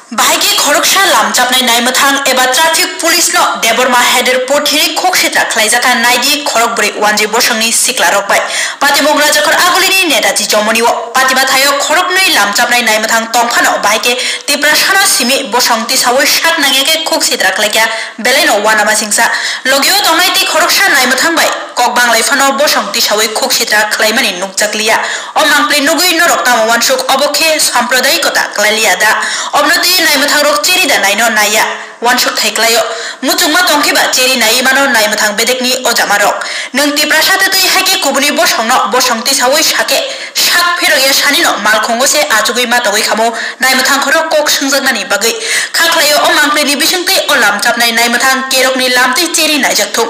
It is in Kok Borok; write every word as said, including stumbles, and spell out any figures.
Bahai khe khoroksa lamchapnai naimwthang eba traffic police no Debbarma Haidarpur thini khuk sitra khlaijakha naidi khorokbrwi wanjwi bosongni siklarok bai. Patimung Rajakhor Agulini Netaji Jomoni o patiba thaio khoroknwi lamchapnai naimwthang tongphano bahai khe Tiprasano simi bosong tisawi sak nangya khe khuk sitra khlaikha belaino uanama singsa. Logio tongnai tei khoroksa naimwthang bai kok banglai phano bosong tisawi khuk sitra khlaimani nukjakliya. O mangpli nugwi norok tamo uansuk, obo khe sampradayikota khlailiya da? Obno twi naimwthangrok cheri da naino naiya? Uansuk thai klaio. Muchungma tongkhe ba cheri naiwi mano naimwthang bedekni ojamarok. Nwng Tiprasa twtwi hai khe kubuni bosongno bosong tisawi sakhe sak phirokya sanino malkhungo se achugwi ma tongwi khamo naimwthang khorok kok swngjaknani bagwi. Kha khlaio o mangpli ni bisingtwi o lamchapnai naimwthang kerokni lamtwi cheri naijak thung.